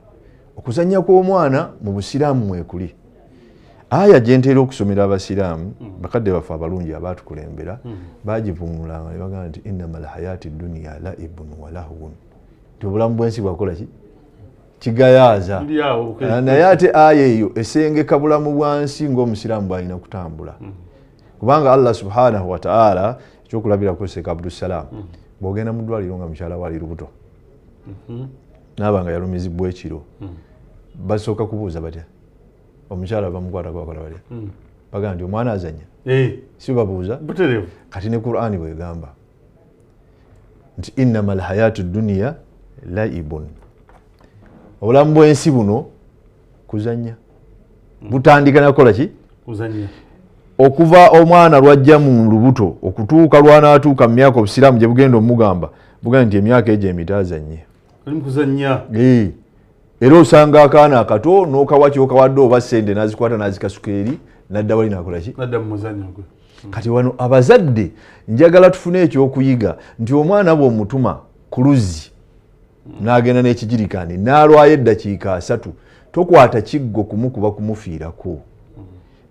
Okuzannya kw'omwana mu busiraamu mwekuli. Aya gye ntera okusomera abasiraamu, bakadde baffe abalungi abaatukulembera bagivunulanga ne bagamba nti innama alhayati duniya laibun wa lahwun, nti obulamu bw'ensi bwakola ki, kigayaaza. Naye ate aya eyo esengeka bulamu bwa nsi ng'omusiraamu bw'alina kutambula, kubanga Allah subhanahu wataala, ekyokulabirako Sheikh Abdussalam, bw'ogenda mu ddwaliro nga mukyala we ali lubuto, naaba nga yalumizibwa ekiro, basooka kubuuza batya? Omukyala bamukwatako bakola batya? Bagamba nti omwana azanya? Si babuuza? Kati ne Qur'ani bwegamba nti innama alhayatu duniya laibun, obulamu bw'ensi buno kuzanya, butandika nakukola ki, okuva omwana lwajja mu lubuto okutuuka lwanaatuuka mu myaka obusiraamu gye bugenda omugamba, bugenda nti emyaka egyo emito azanye. Era osanga akaana akato n'okawa kyokawadde oba sente, nazikwata nazikasuka eri, nadda wali nakola ki. Kati wano abazadde njagala tufune ekyokuyiga nti omwana bw'omutuma ku luzzi n'agenda n'ekijirikaani n'alwayo eddakiika 30, tokwata kiggo kumukuba kumufiirako.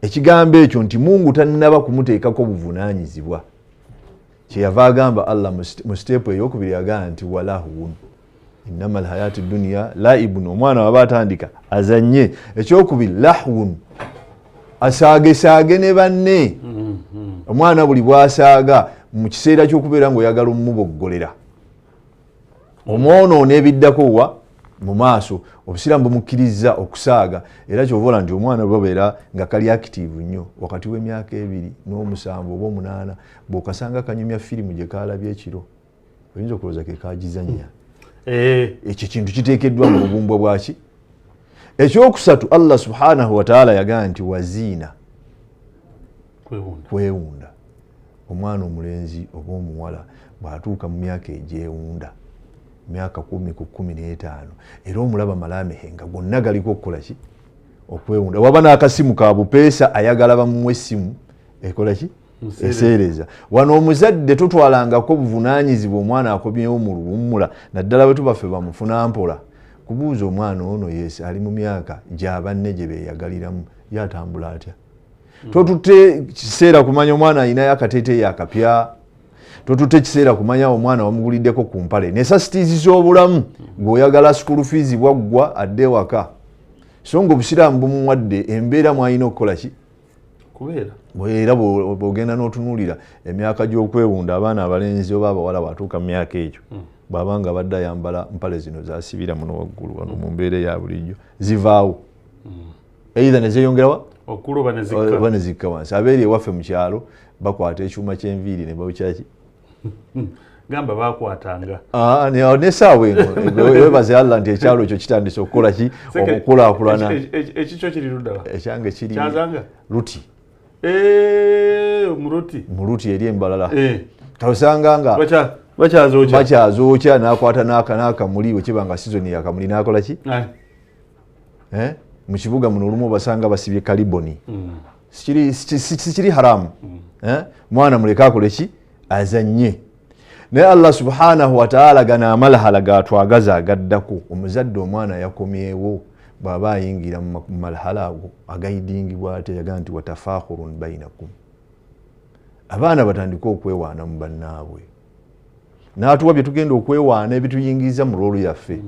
Ekigambo ekyo nti Mungu tannaba kumuteekako buvunaanyizibwa. Kyeyava agamba Allah mu siteepu eyokubiri, agamba nti walahwun, innama alhayati duniya laibun, omwana waba atandika azanye. Ekyokubiri lahwun, asaagesaage ne banne. Omwana buli bwasaaga mu kiseera ky'okubeera ng'oyagala omumuboggolera, omwonoona ebiddako wa mu maaso. Obusiraamu bumukkiriza okusaaga, era kyova olaba nti omwana babeera nga kali active nnyo wakati w'emyaka 2 n'7 oba 8. Bw'okasanga kanyumya firimu gye kalabye ekiro, oyinza okulowooza ke kagizannya. Ekyo kintu kiteekeddwa mu bubumbwa bwaki. Ekyokusatu, Allah subhanahu wataala yagamba nti waziina, kwewunda. Omwana omulenzi oba omuwala bw'atuuka mu myaka egyewunda, myaka 10 ku 15, era omulaba malamehe nga gonna galiko okukola ki, okwewunda. Waba n'akasimu ka bupeesa, ayagala bamuwa essimu ekola ki, eseereza. Wano omuzadde totwalangako buvunaanyizibwa omwana akomyewo mu luwummula, naddala bwe tubaffe bamufuna mpola, kubuuza omwana ono yesi ali mu myaka gyabanne gye beeyagaliramu, ye atambula atya? Totutte kiseera kumanya omwana alinayo akateeteeyi akapya, totutte kiseera kumanya omwana wamuguliddeko ku mpale. Necessities z'obulamu, ng'oyagala school fees bwaggwa adde ewaka, so nga obusiraamu bumuwadde embeera mwalina okukola ki. Kubeera. Era bw'ogenda n'otunuulira emyaka gy'okwewunda abaana abalenzi oba abawala bw'atuuka mu myaka egyo, bw'aba nga badde ayambala mpale zino zasibira muno waggulu wano mu mbeera eya bulijjo zivaawo, either ne zeeyongerawa waggulu oba ne zikka. Oba ne zikka wansi. Abeeri ewaffe mu kyalo bakwata ekyuma ky'enviiri ne bawukyaki. Gamba bakwatanga. N'essaawa eno weebaze Allah nti ekyalo ekyo kitandise okukola ki, okukulaakulana. Ekikyo kiri ludda wa? Ekyange kiri Kyazanga? Luti. Muluti. Muluti eri embalala. Osanga nga bakyazookya. Bakyazookya n'akwata n'akamuli bwe kiba nga sizoni ya kamuli n'akola ki? Mu kibuga muno olumu obasanga basibye kaliboni. Sikiri haramu. Mwana muleke akole ki? Azannye. Naye Allah subhanahu wa ta'ala gano amalhala gatwagaza agaddako. Omuzadde omwana yakomyewo bw'aba ayingira mu malhala ago agayidingibwa ate yaga nti watafakhurun bainakum. Abaana batandike okwewaana mu bannaabwe. N'atuwa bye tugenda okwewaana ebituyingiza mu roolu yaffe.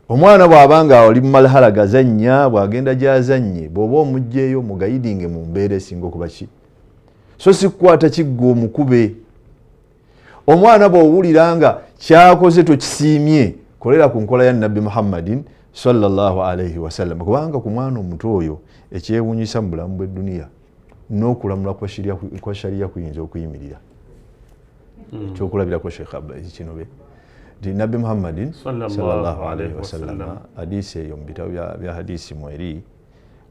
Omwana bw'aba nga oli mu malhala gazannya, bw'agenda gy'azannye, bw'oba omuggyeyo mugayidinge mu mbeera esinga okuba ki. So si kukwata kiggo omukube. Omwana bw'owulira nga kyakoze tokisiimye, kolera ku nkola ya Nabbi Muhammadin sallallahu alaihi wasallam, kubanga ku mwana omuto oyo ekyewuunyisa mu bulamu bw'edduniya n'okulamula kwa sharia kuyinza okuyimirira. Ekyokulabirako Sheikh Abdulaziz Kinobe nti Nabbi Muhammadin sallallahu alaihi wasallam, hadisi eyo mu bitabo bya hadisi mweri,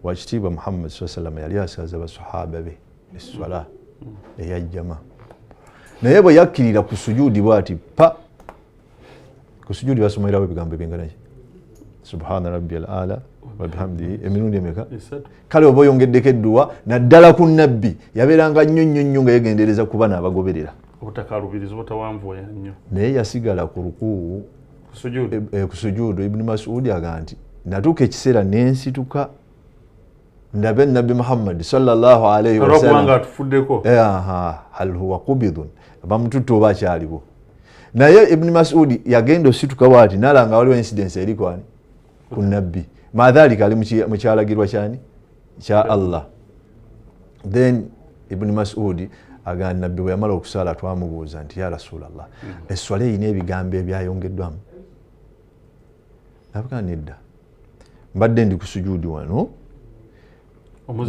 wakitiibwa Muhammad sallallahu alaihi wasallam yali asaaza basahaba be esswala eyajjama, naye bwe yakkirira ku sujuudi bw'ati pa ku sujuudi basomerawo ebigambo ebingana ki? Subhana rabbiyal ala wa bihamdihi emirundi emeka? Kale oba oyongeddeko edduwa naddala ku nabbi yabeeranga nnyo nnyo nnyo nga yegendereza kuba n'abagoberera. Obutakalubiriza obutawanvuya nnyo. Naye yasigala ku rukuu ku sujuudu. Ibn Mas'ud agamba nti natuuka ekiseera nensituka ndabe Nabbi Muhammad sallallahu alaihi wasallam atufuddeko. Hal huwa qubidun, bamututte oba akyaliwo. Naye Ibn Mas'ud yagenda osituka bw'ati nalanga waliwo incidence eri kwani ku nabbi, madhalika ali mu kyalagirwa kyani kya Allah. Then Ibn Mas'ud agamba nabbi bwe yamala okusaala twamubuuza nti ya Rasulallah, esswala erina ebigambo ebyayongeddwamu? Nabuga nedda, mbadde ndi ku sujuudi wano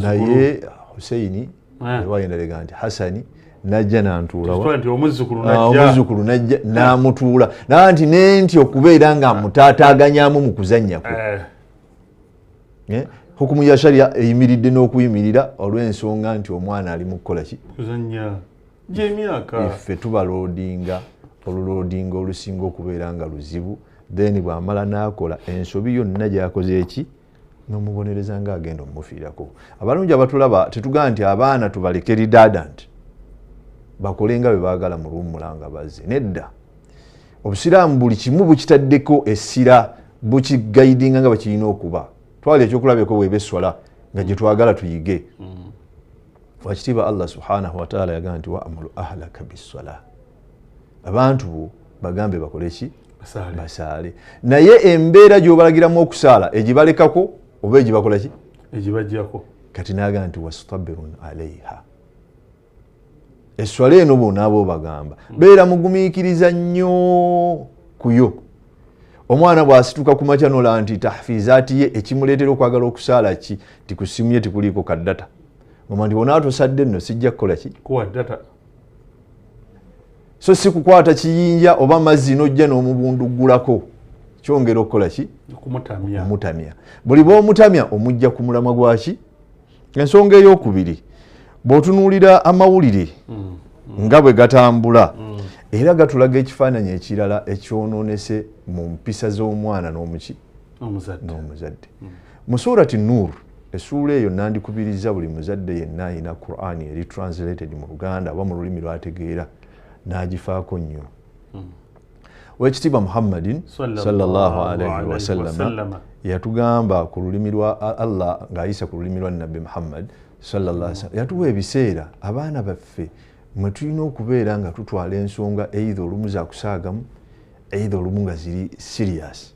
naye Huseini wayenda nti Hasani najja nantuula, omuzzukulu najja n'amutuula, naye nti nenti okubeera nga mutaataaganyamu mu kuzannya kwe. Hukumu ya sharia eyimiridde n'okuyimirira olw'ensonga nti omwana ali mu kukola ki? Kuzannya gy'emyaka. Ffe tubaloodinga oluloodinga olusinga okubeera nga luzibu, then bw'amala n'akola ensobi yonna gy'akoze eki n'omubonereza ng'agenda omufiirako. Abalungi abatulaba tetugamba nti abaana tubaleke redundant bakole nga bwe baagala mu luwummula nga bazze. Nedda, obusiraamu buli kimu bukitaddeko essira, bukigaidinga nga bwe kirina okuba. Twala ekyokulabirako bw'eba esswala nga gye twagala tuyige. Wakitiibwa Allah subhanahu wa ta'ala yagamba nti wa'muru ahlaka bis-salah, abantu bo bagambe bakole ki? Basaale. Naye embeera gy'obalagiramu okusaala egibalekako oba egibakola ki? Egibajjako. Kati n'agamba nti wastabirun alaiha, esswala eno bw'onaaba obagamba beera mugumiikiriza nnyo kuyo. Omwana bw'asituka ku makya n'olaba nti tahfizaati ye ekimuleetera okwagala okusaala ki? Nti ku ssimu ye tekuliiko ka data. Ngamba nti bw'onaaba tosadde nno sijja kukola ki? Kuwa data. So si kukwata kiyinja oba mazzi n'ojja n'omubunduggulako, kyongera okukola ki? Okumutamya. Buli bw'omutamya omujja ku mulamwa gwaki? Ensonga ey'okubiri, bw'otunuulira amawulire nga bwe gatambula, era gatulaga ekifaananyi ekirala ekyonoonese mu mpisa z'omwana n'omuki? N'omuzadde. Mu Surati Nur, essuula eyo nandikubiriza buli muzadde yenna alina Qur'ani eri translated mu Luganda oba mu lulimi lw'ategeera n'agifaako nnyo. Owekitiibwa Muhammadin sallallahu alaihi wasallama yatugamba ku lulimi lwa Allah ng'ayisa ku lulimi lwa Nabbi Muhammad sallallahu alaihi wasallam, yatuwa ebiseera abaana baffe mwe tulina okubeera nga tutwala ensonga either olumu za kusaagamu either olumu nga ziri serious.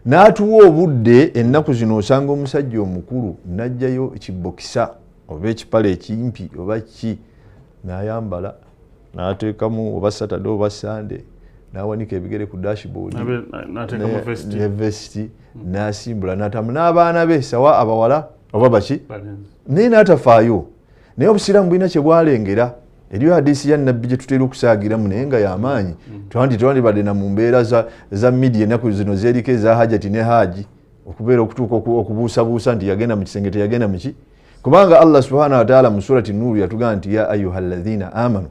N'atuwa obudde ennaku zino osanga omusajja omukulu n'ajjayo kibokisa oba ekipale ekimpi oba ki, n'ayambala n'ateekamu oba Saturday oba Sunday, n'awanika ebigere ku dashboard, ne vesti, n'asimbula n'atamu n'abaana be sawa abawala oba baki, naye n'atafaayo. Naye obusiraamu bulina kye bwalengera. Eriyo hadisi ya Nabbi gye tutera okusaagiramu naye nga y'amaanyi. Twandibadde na mu mbeera za media ennaku zino zeriko eza Hajati ne Haji, okubeera okutuuka okubuusabuusa nti yagenda mu kisenge teyagenda mu ki. Kubanga Allah subhanahu wa ta'ala mu surati Nuur yatugamba nti ya ayyuhalladhina amanu,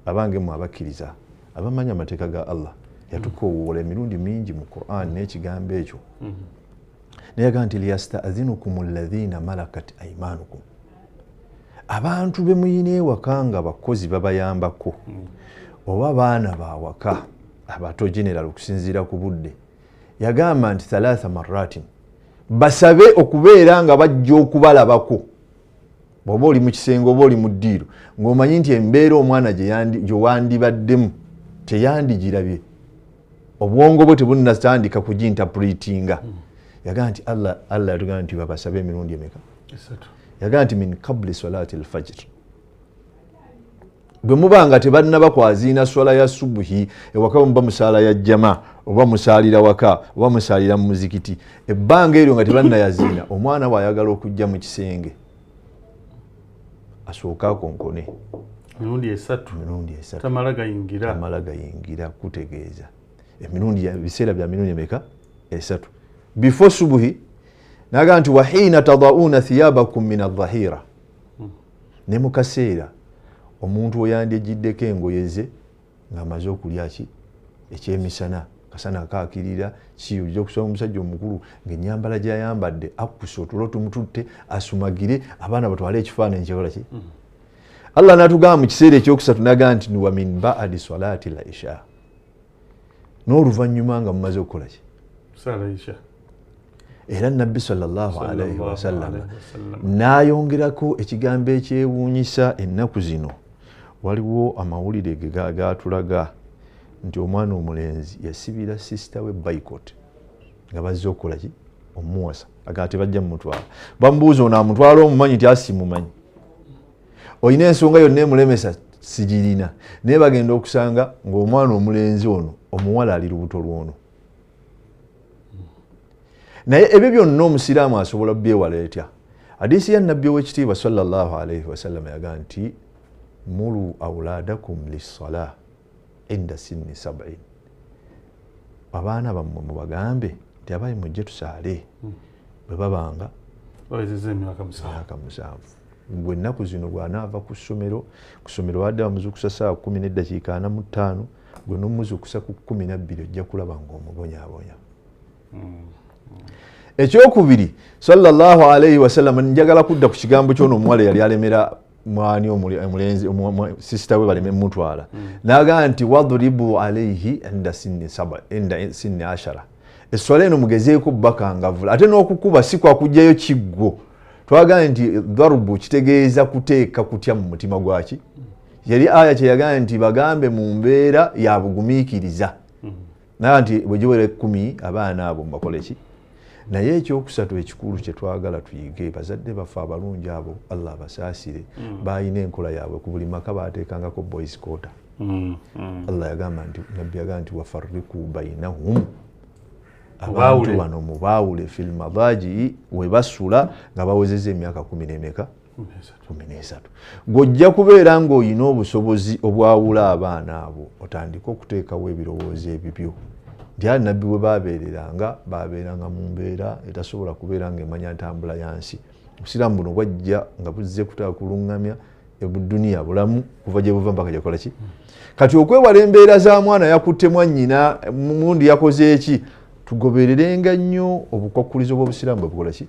abange mmwe abakkiriza abamanyi amateeka ga Allah. Yatukoowoola emirundi mingi mu Quran n'ekigambo ekyo. Naye yagamba nti liyasta'dhinukum alladhina malakat aymanukum, abantu be muyina ewaka nga bakozi babayambako oba baana bawaka abato general okusinziira ku budde. Yagamba nti thalatha marratin, basabe okubeera nga bajja okubalabako. Bw'oba oli mu kisenge oba oli mu ddiiro ng'omanyi nti embeera omwana gyewandibaddemu teyandigirabye, obwongo bwe tebunnatandika kuginterpretinga. Yagamba nti Allah yatugamba nti babasabe emirundi emeka? Yagamba nti min qabli salati al-fajr, bwe muba nga tebannaba kwaziina swala ya subuhi ewaka, muba musaala ya jama oba musaalira waka oba musaalira mu muzikiti, ebbanga eryo nga tebannayaziina, omwana bw'ayagala okujja mu kisenge asooka akonkone emirundi esatu, tamala gayingira kutegeeza emirundi, ebiseera bya mirundi emeka? Esatu before subuhi. Naga nti wahina tadauna thiyabakum min adh-dhahira, ne mu kaseera omuntu oyandigiddeko engoye ze ng'amaze okulya ki ekyemisana, kasana kaakirira ki, ojja okusanga omusajja omukulu ng'ennyambala gy'ayambadde akkusa otulo tumututte asumagire abaana batwale ekifaananyi kyekola ki. Allah n'atugamba mu kiseera ekyokusatu n'agamba nti wa min ba'di salati al-isha, n'oluvannyuma nga mumaze okukola ki? Sala isha. Era Nabbi sallallahu alaihi wasallam n'ayongerako ekigambo ekyewuunyisa ennaku zino. Waliwo amawulire ge gaatulaga nti omwana omulenzi yasibira sisita we boycott nga bazze okukola ki? Omuwasa. Agamba tebajja mumutwala. Bamubuuza ono amutwala omumanyi nti asimumanyi, olina ensonga yonna emulemesa? Sigirina. Naye bagenda okusanga ng'omwana omulenzi ono omuwala ali lubuto lwono. Naye ebyo byonna omusiraamu asobola byewala etya? Hadisi ya Nabbi ow'ekitiibwa sallallahu alaihi wasallam yagamba nti mulu auladakum lissala inda sinni 70, abaana bammwe mubagambe nti abayi mujje tusaale bwe babanga bawezezza emyaka 7. Gwe ennaku zino bw'anaava ku ssomero badde bamuzuukusa ssaawa 10:45, gwe n'omuzuukusa ku 12 ojja kulaba ng'omubonyaabonya. Ekyokubiri sallallahu alaihi wasallam, njagala kudda ku kigambo ky'ono omuwala yali alemera mwani omulenzi sisita we baleme mutwala, n'agamba nti wadribu alaihi inda sinni 7 inda sinni 10, esswala eno mugezeeko bakangavula. Ate n'okukuba si kwa kuggyayo kiggo. Twagamba nti dharubu kitegeeza kuteeka kutya mu mutima gwaki. Yali aya kye yagamba nti bagambe mu mbeera ya bugumiikiriza, naye nti bwe giwera 10 abaana abo mbakole ki. Naye ekyokusatu ekikulu kye twagala tuyige, bazadde baffe abalungi abo Allah abasaasire, balina enkola yaabwe ku buli maka baateekangako boys quarter. Allah yagamba nti, Nabbi yagamba nti wafarriku bainahum, abantu bano mubaawule fil madaji, we basula nga bawezezza emyaka 13. Gw'ojja kubeera ng'olina obusobozi obwawula abaana abo, otandike okuteekawo ebirowoozo ebibyo. Nti ali Nabbi bwe babeeranga mu mbeera etasobola kubeera ng'emanya ntambula ya nsi. Obusiraamu buno bwajja nga buzze kuluŋŋamya ebuduniya bulamu kuva gye buva mpaka gyekola ki. Kati okwewala embeera za mwana yakutte mwannyina, mundi yakoze eki, tugobererenga nnyo obukwakkulizo bw'obusiraamu bwe bukola ki.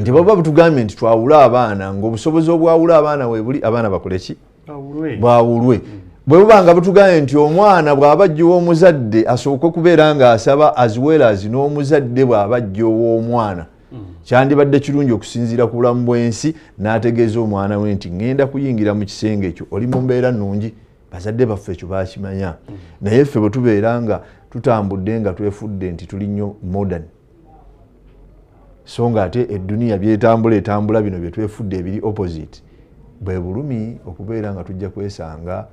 Nti baba butugambye nti twawule abaana, ng'obusobozi obwawula abaana weebuli, abaana bakole ki? Bwawulwe. Bwe buba nga butugambye nti omwana bw'aba ajja ow'omuzadde asooke okubeera ng'asaba as well as n'omuzadde bw'aba ajja ow'omwana, kyandibadde kirungi okusinziira ku bulamu bw'ensi n'ategeeza omwana we nti ŋŋenda kuyingira mu kisenge ekyo, oli mu mbeera nnungi. Bazadde baffe ekyo baakimanya. Naye ffe bwe tubeera nga tutambudde nga twefudde nti tuli nnyo modern, So nga ate eduniya byetambula etambula bino byetwefudde ebiri opposite. Bwe bulumi okubeera nga tujja kwesanga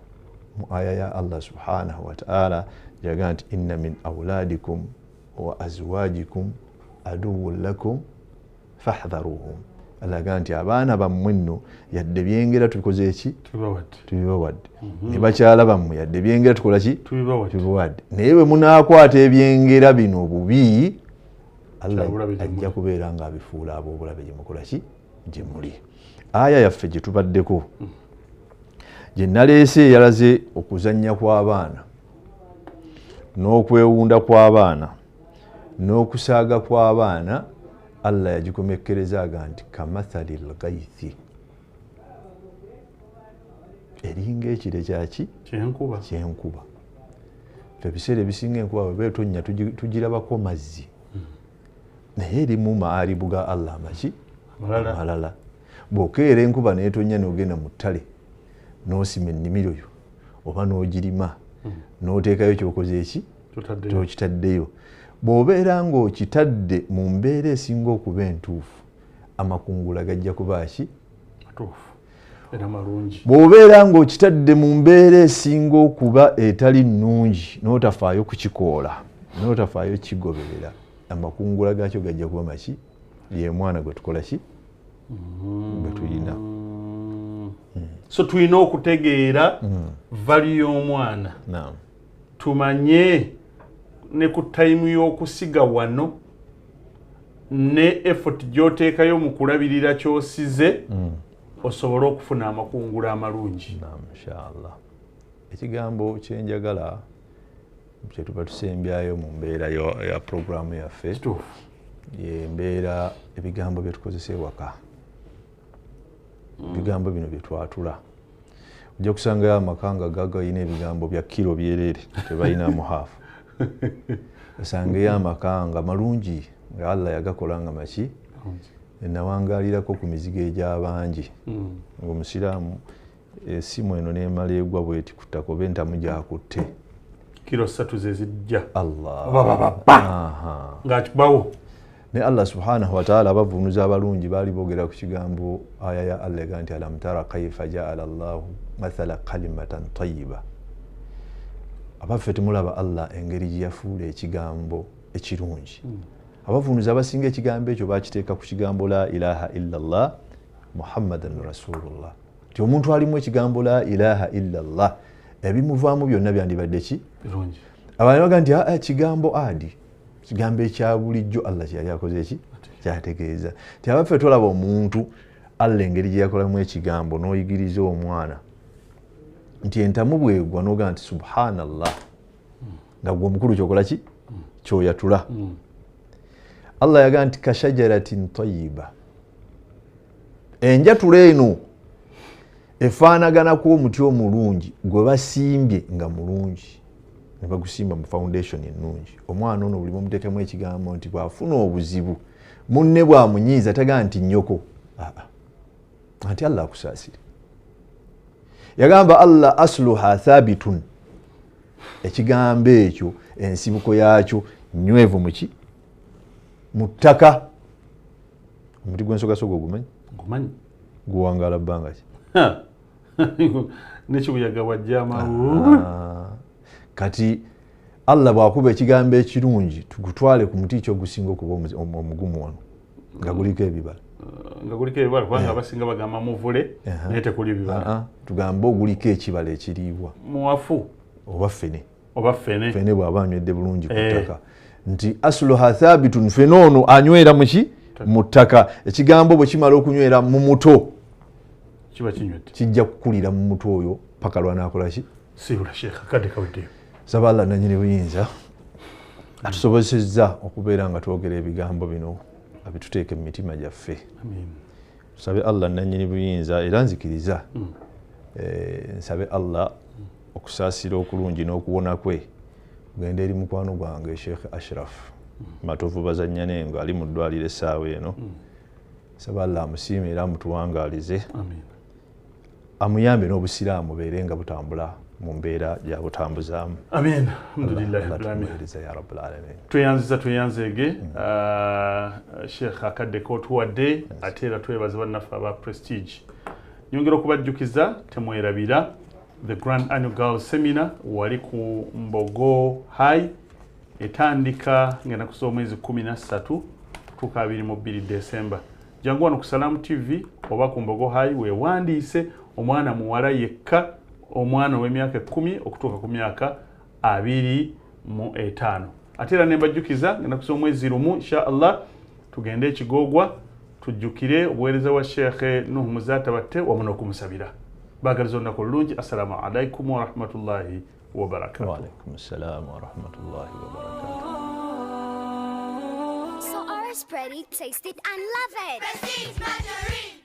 mu aya ya Allah subhanahu wa ta'ala yaga nti inna min awladikum wa azwajikum aduwwun lakum fahdharuhum. Alaga nti abaana bammwe nno yadde byengera tukoze eki? Tubibawadde. Ne bakyala bammwe yadde byengera tukola ki? Tubibawadde. Naye bwe munaakwata ebyengera bino bubi, Allah ajja kubeera nga abifuula ab'obulabe gye mukola ki? Gye muli. Aya yaffe gye tubaddeko gye naleese yalaze okuzannya kw'abaana n'okwewunda kw'abaana n'okusaaga kw'abaana. Allah yagikomekkereza aga nti kamathali lgaithi, eringa ekire kyaki? Kyenkuba. Ffe ebiseera ebisinga enkuba bwe beetonnya tugirabako mazzi, naye erimu maaribu ga Allah amaki? Amalala. Bw'okeera enkuba n'etonnya n'ogenda mu ttale n'osima ennimiro yo oba n'ogirima n'oteekayo ky'okoze eki? Tokitaddeyo. Bw'obeera ng'okitadde mu mbeera esinga okuba entuufu, amakungula gajja kuba ki? Bw'obeera ng'okitadde mu mbeera esinga okuba etali nnungi n'otafaayo kukikoola n'otafaayo kigoberera, amakungula gaakyo gajja kuba maki? Ye mwana gwe tukola ki? Gwe tulina. So tulina okutegeera value y'omwana, tumanye ne ku time y'okusiga wano ne effort gy'oteekayo mu kulabirira ky'osize osobole okufuna amakungula amalungi. Inshallah. Ekigambo kyenjagala kye tuba tusembyayo mu mbeera ya programu yaffe ye mbeera ebigambo bye tukozesa ewaka, ebigambo bino bye twatula. Ojja kusangayo amaka nga gagayina ebigambo bya kiro byereere, tebalinamu haafu. Osangeyo amaka nga malungi nga Allah yagakola nga maki. Nawangalirako ku mizigo egy'abangi ng'omusiraamu esimu eno nemala egwa bweti ku ttaka oba entamu gyakutte kiro 3 ze zijja Allah ng'akikubawo. Ne Allah subhanahu wa ta'ala abavunuzi abalungi baali boogera ku kigambo aya ya Allah ega nti alam tara kaifa ja'ala Allahu mathala kalimatan tayyiba. Abaffe temulaba Allah engeri gye yafuula ekigambo ekirungi. Abavunuzi abasinga ekigambo ekyo bakiteeka ku kigambo la ilaha illallah Muhammadan rasulullah, nti omuntu alimu ekigambo la ilaha illallah ebimuvaamu byonna byandibadde ki? Abantu baga nti kigambo adi, kigambo ekya bulijjo Allah kyeyali akoze eki? Kyategeeza nti abaffe tolaba omuntu Allah engeri gye yakolamu ekigambo n'oyigiriza omwana nti entamu bwegwa n'ogamba nti subhanallah, nga gwe omukulu kyokola ki? Kyoyatula. Allah yagamba nti kashajaratin tayyiba, enjatula eno efaanaganaku omuti omulungi gwe basimbye nga mulungi ne bagusimba mu foundation ennungi. Omwana ono buli mumuteekamu ekigambo nti bw'afuna obuzibu munne bw'amunyiiza tagaba nti nnyoko, anti Allah akusaasire. Yagamba Allah asluha thabitun, ekigambo ekyo ensibuko yaakyo nywevu muki? Mu ttaka. Omuti gw'ensogasoga ogumanyi? Ngumanyi. Guwangaala bbanga ki? Nekibuyaga bwajja amangu. Kati Allah bw'akuba ekigambo ekirungi tugutwale ku muti kyogusinga okuba omugumu wano nga guliko ebibala, nga guliko ebibala, kubanga abasinga bagamba muvule naye tekuli bibala. Tugambe oguliko ekibala ekiriibwa, muwafu oba ffene, oba ffene, ffene bw'aba anywedde bulungi ku ttaka nti asluha thabitun, ffene ono anywera muki? Mu ttaka. Ekigambo bwe kimala okunywera mu muto kiba kinywedde, kijja kukulira mu muto oyo paka lwanaakola ki? Siibula Sheekh, kadde kaweddeyo. Saba Allah nanyini buyinza atusobozesezza okubeera nga twogera ebigambo bino abituteeke mu mitima gyaffe. Tusabe Allah nanyini buyinza, era nzikiriza nsabe Allah okusaasira okulungi n'okuwona kwe kugenda eri mukwano gwange Sheikh Ashraf Matovu Bazannyanengo ali mu ddwaliro essaawa eno. Saba Allah amusiime era amutuwangaalize, amuyambe n'obusiraamu beere nga butambula Mu mbeera gyabutambuzaamu. Amin, alhamdulillahi rabbil alamin. Tumuweereza ya rabbil alamin. Tweyanziza, tweyanzeege Sheikh akadde kotuwadde, ate era twebaza bannaffe aba Prestige. Nyongera okubajjukiza, temwerabira the Grand Annual Girls Seminar wali ku Mbogo High, etandika ng'ennaku z'omwezi 13 kutuuka 22 Desemba. Jangu wano ku Salamu TV oba ku Mbogo High weewandiise omwana muwala yekka, omwana ow'emyaka 10 okutuuka ku myaka 25. Ate era ne mbajjukiza ng'ennaku z'omwezi 1, insha Allah, tugende ekigoogwa tujjukire obuweereza bwa Sheikh Nuhu Muzaata Batte wamu n'okumusabira. Baagaliza olunaku olulungi. Assalamu alaikum warahmatullahi wabarakatuh. Waalaikum assalam warahmatullahi wabarakatuh. So our spready, taste it and love it. Prestige margarine.